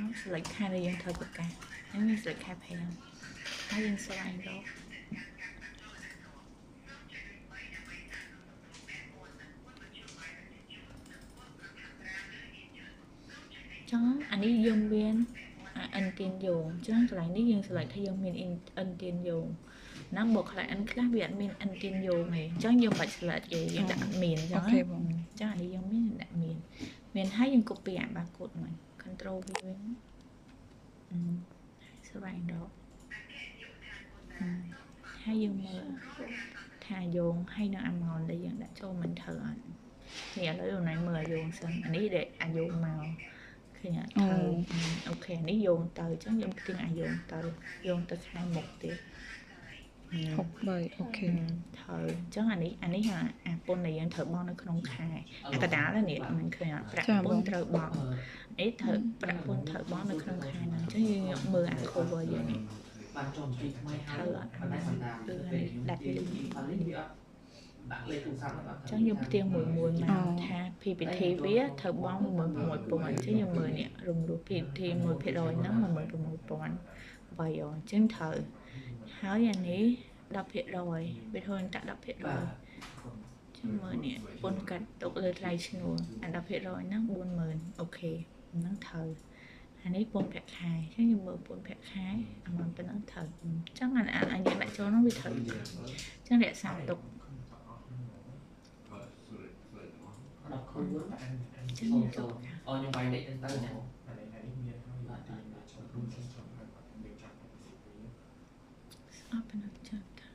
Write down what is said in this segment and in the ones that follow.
មក select ខែដែលយើងត្រូវប្រកាសហ្នឹងយើង select ខែ5ហើយយើងស្វែងរកចឹងអានេះយើងមានអាឥនទានយោងអញ្ចឹងកន្លែងនេះយើង select ថាយើងមានឥនទានយោងណាបើ client ខ្លះវាអត់មានឥនទានយោងទេអញ្ចឹងយើងបាច់ select ទេយើងដាក់អត់មានអញ្ចឹង OK បង ចឹងអានេះយើងមានដាក់មានមានហើយយើង copy អា barcode មក control V វិញអឺស្វែងរកអឺហើយយើងមើលថាយោងហើយនៅ amount ដែលយើងដាក់ចូលមិនត្រូវអត់នេះឥឡូវអូនឯងមើលអាយោងសិនអានេះដែលអាយោងមកឃើញអត់ត្រូវ OK នេះយោងទៅអញ្ចឹងយើងផ្ទៀងអាយោងទៅយោងទៅខែមុខទៀត 63 OK ត្រូវអញ្ចឹងអានេះអានេះអាពន្ធដែលយើងត្រូវបង់នៅក្នុងខែអាកដាលនេះមិនឃើញអត់ប្រាក់ពន្ធត្រូវបង់នេះត្រូវប្រាក់ពន្ធត្រូវបង់នៅក្នុងខែហ្នឹងអញ្ចឹងយើងយកមើលអា cover យើងនេះ បានចុះបញ្ជីថ្មីហើ ត្រូវ យ អត់ ប៉ុន្តែសម្រាប់ គឺ ពេលខ្ញុំ ដាច់ ទាញ លីង ផាលីវាអត់ដាក់លេខទូរស័ព្ទអត់ អញ្ចឹងយើងផ្ទៀងមួយមួយមកថា PPT វាត្រូវបង់16000អញ្ចឹងយើងមើលនេះរំលោះ PPT 1%ហ្នឹង16000 8អញ្ចឹងត្រូវហើយអានេះ10%វាធ្វើតាក់10%ចាំមើលនេះពន្ធកាត់ទុកលើថ្លៃឈ្នួលអា10%ហ្នឹង40000 OK ហ្នឹងត្រូវអានេះពន្ធប្រាក់ខែអញ្ចឹងយើងមើលពន្ធប្រាក់ខែអាមិនប៉ុណ្ណឹងត្រូវអញ្ចឹងអាអាយើងដាក់ចូលហ្នឹងវាត្រូវអញ្ចឹងរក្សាទុក ដល់ cover អញ្ចឹងយើងចូលប្រកាស អូខ្ញុំវាយលេខហ្នឹងទៅណា អានេះអានេះមានហើយយើងទាញវាចូលរួមចូលហើយបាត់យើងចាប់ទៅវា អត់ប៉ុណ្ណឹងចាំតា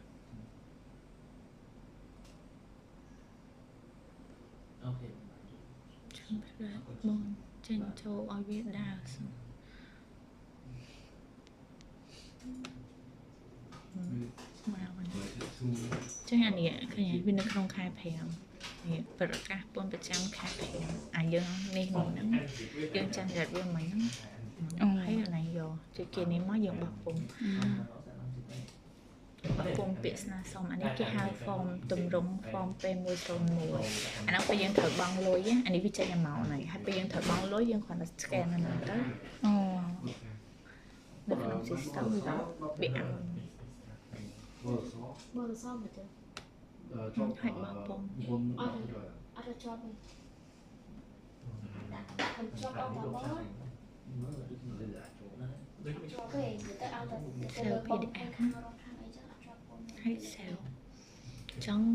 OK ចាំផ្លែបងចេញចូលឲ្យវាដើរសិនមកវិញចឹងអានេះឃើញវានៅក្នុងខែ5នេះប្រកាសពន្ធប្រចាំខែ5អាយើងនេះនេះហ្នឹងយើងចាំរត់វាមិញហ្នឹងហើយអានេះយកចុចគេនេះមកយើងបោះពុំបោះពុំពាក្យស្នើសុំអានេះគេហៅ form ទម្រង់ form P101 អាហ្នឹងពេលយើងត្រូវបង់លុយអានេះវាចេញ amount ហើយហើយពេលយើងត្រូវបង់លុយយើងគ្រាន់តែ scan អាហ្នឹងទៅ អូ នៅក្នុង system វាឲ្យ មើលសមទៅ ហើយបោះពុំ អត់ជាប់ទេដាក់ដាក់មិនជាប់អស់មកមកជាប់ទេទៅឲ្យតែទៅលើបងខាងរត់ខាងអីចឹងអត់ជាប់ពុំ ហើយ save ចង់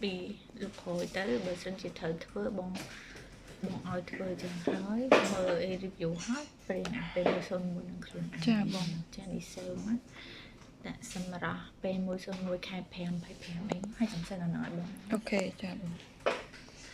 ពីលោកក្រោយទៅបើសិនជាត្រូវធ្វើបងបងឲ្យធ្វើចឹងហើយមើលអី review ហើយព្រៀងអា P101 នឹងខ្លួនឯង ចាបង ចានេះ save មកដាក់សម្រាប់ P101 ខែ5 25អីហើយចាំសិនដល់ឲ្យបង OK ចាបង